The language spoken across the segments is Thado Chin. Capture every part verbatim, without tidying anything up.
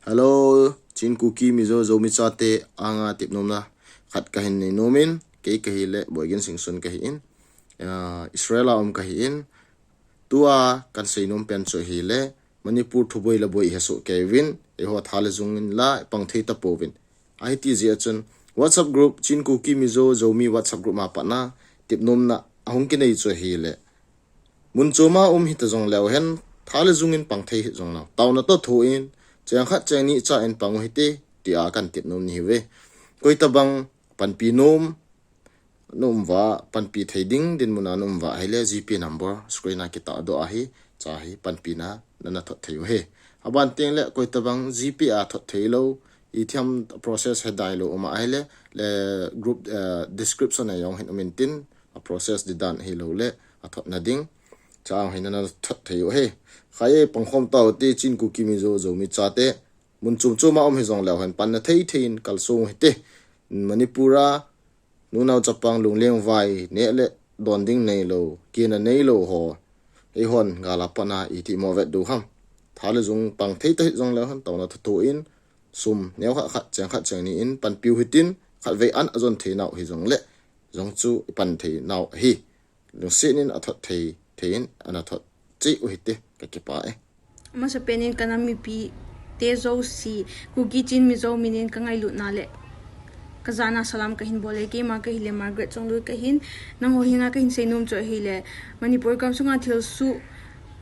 Hello, Chin Kuki Mizo Zomi chate anga tepnomna khat kahin nei nom in, kei kahile Boigin Singson kahi in, ah, Israel a um kahi in, tua kahin seinom pen chu ahile, Manipur thuboi le boi ihesoh kei uvin, eiho tha le jung in la pang thei tapouvin. Ahiti jeh a chun, WhatsApp group Chin Kuki Mizo Zomi WhatsApp group ma patna tepnomna ahung kinei chu ahile, mun chom a um hita jongleu hen, tha le jung in pang thei hih jongleu, taona toh tho in, cheng khat cheng ni cha in pang u hite, tia kahin tepnom nahi uve. Koi tabang panpi nom na um uva, panpi thei ding dinmun a na um uva ahile, GPay number screen a kitahdoh ahi, chuhi panpina nana thot thei u ahi. Aban teng le koi tabang GPay a thot thei lou, itiham process he dai lou um ahile, le group, eh, description a jong hin um intin, a process di dan hilou le, athotna ding, chuhi nana thot thei u ahi. Khaye, pangkhom tau hite, Chin Kuki Mizo Zomi chate, mun chom chom a um hih jongleu hen, panna thei thei in kalsong u hite. Manipur a nunao chapang lungleng vai, neh le don ding neilou, kina neilou ho, eihon gal a pat a iti mo vet diu ham. Tha le jung pang thei ta hih jongleu hen, taona toh tho in, sum neo khat khat, cheng khat cheng ni in panpiu hitin, khatvei an ajon theinau hijongle, jong chu ipan theinau ahi. Lungset in athot thei, thei in ana thot cheh u hite, kakipah e. Amasapen in kanam mipi te jouse, Kuki Chin Mizo min in kangailutna le kajana salam kahin bol e. Keima kahile Margaret Chongloi kahin, nangho henga kahin seinom chu ahile, Manipur gamsunga thilsoh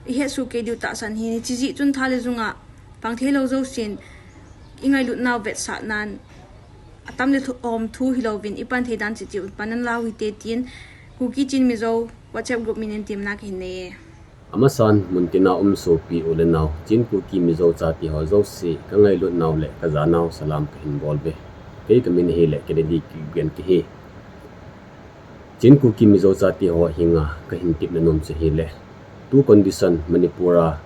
ihetsoh kei diu tahsan ahi, hiche jeh chun tha le junga pang thei lou jousen ingailutnau vetsahnan, atam le thu, om thu hilouvin, ipan thei dan cheh cheh u pan nala u hite tin, Kuki Chin Mizo WhatsApp group min in temna kahin nei e. Amasan, muntina um sopi u le nao, Chin Kuki Mizo chate ho jouse, kangailutnau le kajanau salam kahin bol uve. Kei kamin ahile Kennedy Kipgen kahi. Chin Kuki Mizo chate ho henga kahin tepna nom chu ahile, tu condition Manipur a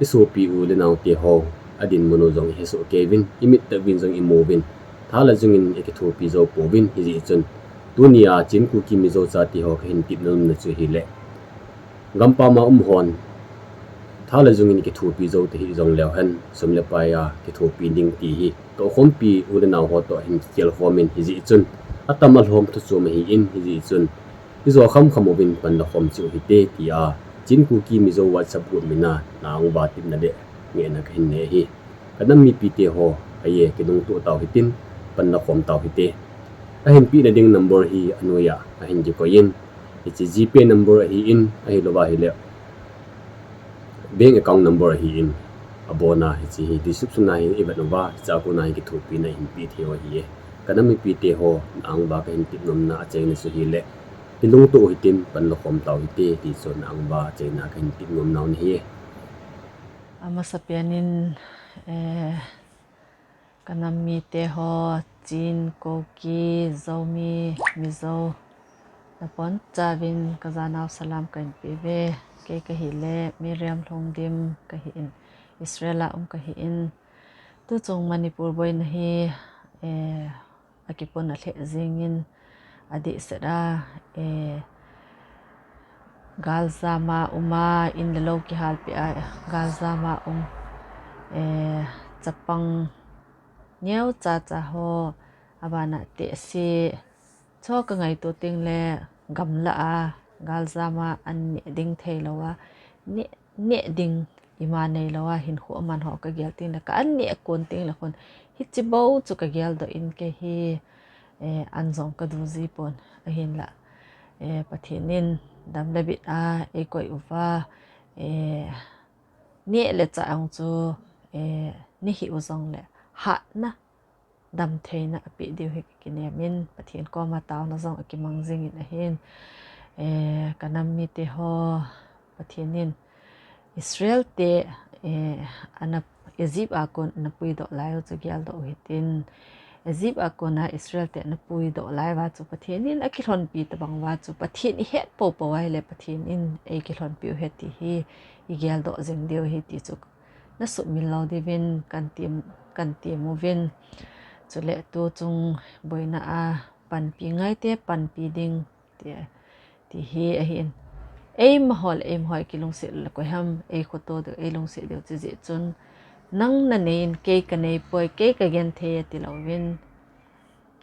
isopi u le naote ho adinmun u jong ihesoh kei uvin, imit tah uvin jong imu uvin, tha le jung in ikithopi jou pouvin, hijeh chun, tunia Chin Kuki Mizo chate ho kahin tepna nomna chu ahile, gampam a um hon tha le jung in ikithopi jou tahih jongleu hen, sum le pai a kithopi ding ti hi, tohkhompi u le nao ho toh hin kikhel khom in, hijeh chun, atam alhom thu chom ahi in, hijeh chun, ijo kham kham uvin panla khom cheh u hite, tia Chin Kuki Mizo WhatsApp group min a na-ong uva tepna le ngehna kahin nei ahi. Kanam mipite ho, aye, kilungtoh tau hitin, panla khom tau hite. Ahin pehna ding number hi anoiya ahin kikoi in, hiche GPay number ahi in, ahilouva ahile bank account number ahi in, abona hiche hi description a hi ivet uva, hichea kona hi kithopina ihin peh thei u ahi e. Kanam mipite ho, na-ong uva kahin tepnomna achaina chu ahile, kilungtoh u hitin, panla khom tau hite, ti chu na-ong uva achaina kahin tepnomnau ahi e. Amasapen in, eh, kanam mite ho, Chin, Kuki, Zomi, Mizo, naponchauvin kajanau salam kahin peh uve. Kei kahile Miriam Lhungdim kahi in, Israel a um kahi in, tuchung Manipur boina hi, eh, akipona lheh jengin, adehset a, eh, galjam a um a, in le lou kihalpeh a, galjam a um, eh, chapang neocha cha ho, abana tehse chu kangaito tengle gamlah a, galjam a an neh ding theilouva, neh, neh ding ima neilouva hinkho aman ho kagel tengle, ka an neh kon tengle khun, hiche bou chu kageldoh in kei hi, eh, an jong kadu jipon, ahinla, eh, Pathen in dam le bit a eikoi uva, eh, neh le chah jong chu, eh, nahih u jongle, hatna, damtheina apeh diu hi kakinem in, Pathen koma taona jong akimang jingin ahin, eh, kanam mite ho, Pathen in Israel te, eh, ana, Egypt a kon ana puidoh lai u chu geldoh u hitin, Egypt a kona Israel te ana puidoh lai uva chu Pathen in akilhonpi tobang uva chu Pathen ihet poupou ahile Pathen in eikilhonpi u ahi ti hi igeldoh jing diu ahi ti chu nasuhmil lou diuvin kahin tem, kahin tem uvin. Chule tuchung boina a panpi ngaite panpi ding ti, ti hi ahin. Eima ho le eima ho kilungset le koiham eikhoto diu, eilungset diu chu jeh chun, nang nanei in kei kanei poi, kei kagenthei e tilouvin,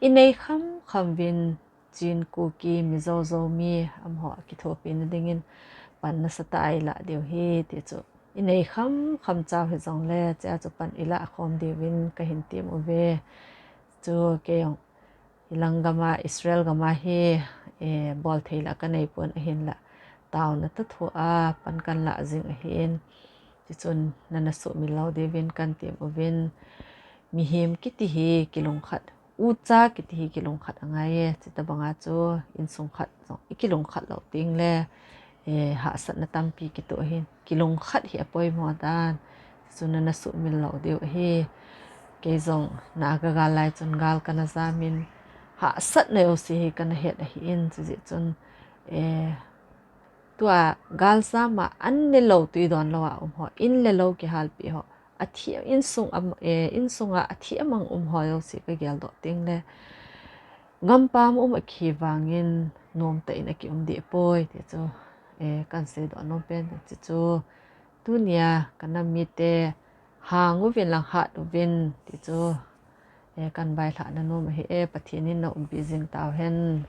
inei khamkham uvin, Chin, Kuki, Mizo, Zomi amaho kithopina dingin pan nasatah a ilah diu ahi ti chu, inei khamkham chau hijongle chea chu pan ilah khom diuvin kahin tem uve. Chu kei jong hilang gama, Israel gama hi, eh, bolthei la kaneipon ahinla, taona toh thoa pan kanlah jing ahin. Tichun nana suhmil lou diuvin kahin tem uvin, mihem kiti hi kilungkhat, ucha kiti hi kilungkhat angai e, chutobanga chu insung khat jong ikilungkhat lou tengle, eh, hahsatna tampi kitoh ahin, kilungkhat hi apoimo dan. Chu nana suhmil lou diu ahi. Kei jong Naga gal lai chun gal kana jamin, hahsatna jouse hi kana het ahin, chujeh chun, eh, tua gal jama an le lou, twi don lou a um ho, in le lou kihalpeh ho, athi, insung am-, eh, insunga athi amang um ho jouse kageldoh tengle, gampam um ahi vangin nomtah in akium deh poi ti chu, eh, kahin seidoh nom pen chu, tunia kanam mite, hang uvin lang hat uvin ti chu, eh, kahin vailhahna nom ahi e, Pathen in naumpi jing tauhen.